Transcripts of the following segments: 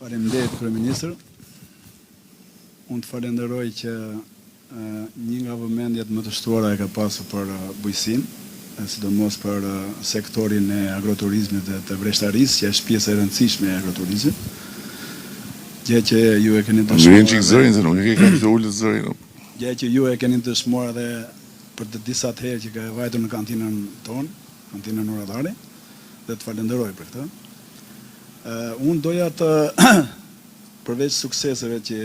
Faleminderit kryeministër. Unë të falenderoj që një nga vëmendjet më të shtuara e ka pasur për bujqësinë, sidomos për sektorin e agroturizmit dhe të vreshtarisë, që është pjesë e rëndësishme e agroturizmit. Gjë që ju e keni dëshmuar. Ngrihen çik zërin se nuk e ke kaq të ulët zërin. Gjë që ju e keni dëshmuar edhe për të disat herë që ke vajtur në kantinën tonë, kantinën Uradari, dhe të falenderoj për këtë. Unë doja të përveç sukseseve që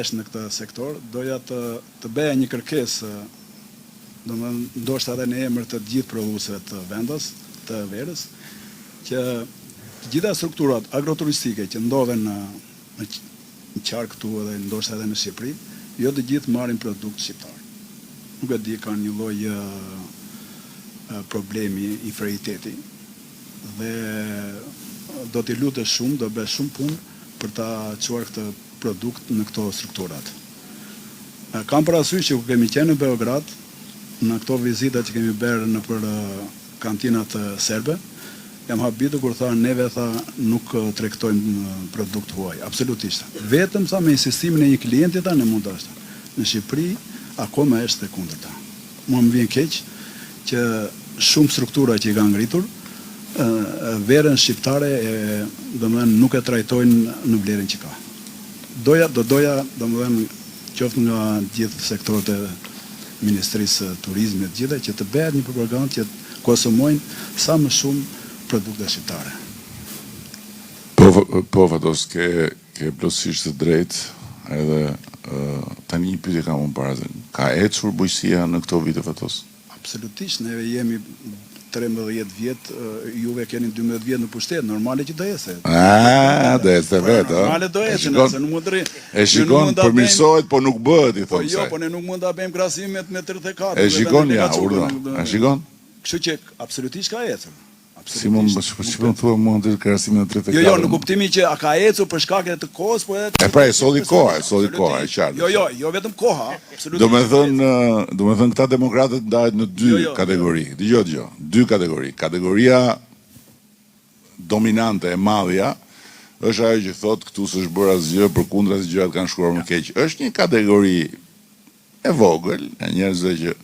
është në këtë sektor, doja të të bëja një kërkesë, domethënë ndoshta edhe në emër të të gjithë prodhuesve të vendas, të verës, që të gjitha strukturat agroturistike që ndodhen në në qark këtu edhe ndoshta edhe në Shqipëri, jo të gjithë marrin produkt shqiptar. Nuk e di, kanë një lloj problemi inferioriteti dhe do t'i lutesh shumë, do bësh shumë punë për ta çuar këtë produkt në këto strukturat. Kam parasysh që kur kemi qenë në Beograd, në këto vizita që kemi bërë nëpër kantinat serbe, jam habitur kur tha neve tha nuk tregtojmë produkt huaj. Absolutisht. Vetëm tha me insistimin e një klienti tha ne mund ta është. Në Shqipëri akoma është e kundërta. Mua më vjen keq që shumë struktura që i kanë ngritur verën shqiptare e domethënë nuk e trajtojnë në vlerën që ka. Doja do doja domethënë qoftë nga gjithë sektorët e Ministrisë së Turizmit të gjitha që të bëhet një propagandë që të konsumojnë sa më shumë produkte shqiptare. Po po Fatos ke ke plotësisht të drejtë edhe tani një pyetje kam unë para se ka ecur bujqësia në këto vite Fatos? Absolutisht neve jemi 13 vjet, juve keni 12 vjet në pushtet, normale që do ecë. Ah, do ecë vetë, ë. Normale do ecë, nëse nuk mund të rri. E shikon, përmirësohet, po nuk bëhet i thonë. Po jo, po ne nuk mund ta bëjmë krahasimet me 34. E shikon ja, urdhëro. E shikon? Kështu që absolutisht ka ecur. Si më më si më thua mua të krahasimin e 34. Jo, jo, në kuptimin që a ka ecur për shkak edhe të kohës, po edhe E pra e solli koha, e solli koha, e qartë. Jo, jo, jo vetëm koha, absolutisht. Domethënë, domethënë këta demokratët ndahet në dy jo, jo, kategori. Jo. Dëgjo, dëgjo, dy kategori. Kategoria dominante e madhja është ajo që thotë këtu s'është bërë asgjë, përkundrazi gjërat kanë shkuar më keq. Është një kategori e vogël e njerëzve që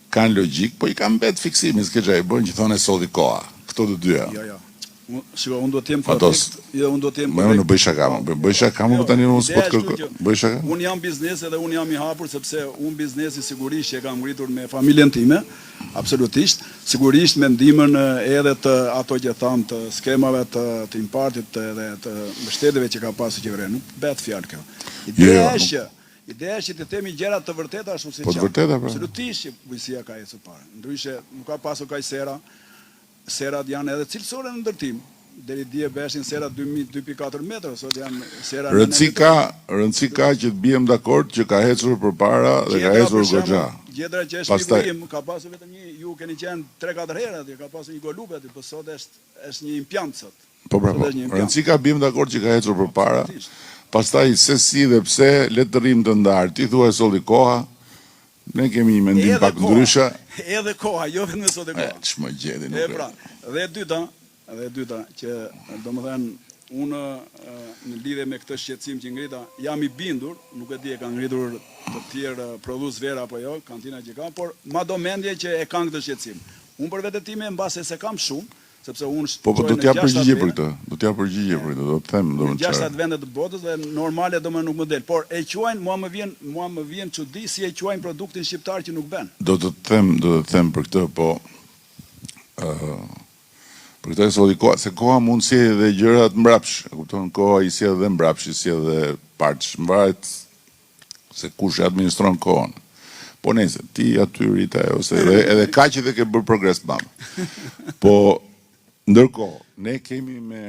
kanë logjikë, po i ka mbet fiksimi, s'ke ça i bën, që thonë e solli koha. Këto të dyja. Jo, jo. Unë, shiko, unë do të jem korrekt. Jo, unë do të jem korrekt. Më nuk bëj shaka, më bëj shaka, më tani unë s'po të kërkoj. Bëj shaka. Unë jam biznes edhe unë jam i hapur sepse unë biznesi sigurisht që e kam ngritur me familjen time, absolutisht, sigurisht me ndihmën edhe të ato që thamë të skemave të të IPARD-it edhe të mbështetjeve që ka pasur qeveria. Nuk bëhet fjalë kjo. Ideja jo, jo, është që Ideja është që të themi gjëra të vërteta ashtu siç po, janë. Po të vërteta pra. Absolutisht që bujqësia ka ecur para. Ndryshe nuk ka pasur kaq sera. Serat janë edhe cilësore në ndërtim. Deri dje bëheshin sera 2.4 metra, sot janë sera Rëndësi ka, rëndësi ka që të biem dakord që ka ecur përpara dhe ka ecur goxha. Gjendra që është miku im, ka pasur vetëm një, ju keni qenë 3-4 herë aty, ka pasur një golube aty, po sot është është një impiant sot. Po pra po. Rëndësi ka biem dakord që ka ecur përpara. Pastaj se si dhe pse le të rrimë të ndarë. Ti thua e solli koha. Ne kemi një mendim pak ndryshe. Edhe koha, jo vetëm e solli koha. E ç'më gjeti nuk. E pra, dhe e dyta, dhe e dyta që domethënë unë në lidhje me këtë shqetësim që ngrita, jam i bindur, nuk e di e kanë ngritur të tjerë prodhues vere apo jo, kantina që ka, por ma do mendje që e kanë këtë shqetësim. Unë për veten time mbase s'e kam shumë, sepse unë Po, po, do të jap përgjigje për këtë. Do të jap përgjigje për këtë, do të them domethënë. Në 6-7 vende të botës dhe normale domethënë nuk më del, por e quajnë, mua më vjen, mua më vjen çudi si e quajnë produktin shqiptar që nuk bën. Do të të them, do të të them për këtë, po ë për këtë e solli koha, se koha mund të sjellë edhe gjërat mbrapsh, e kupton, koha i sjell edhe mbrapsh, i sjell edhe parç, mvaret se kush e administron kohën. Po nejse, ti aty Rita ose edhe edhe kaq edhe ke bërë progres të madh. Po ndërkohë, ne kemi me.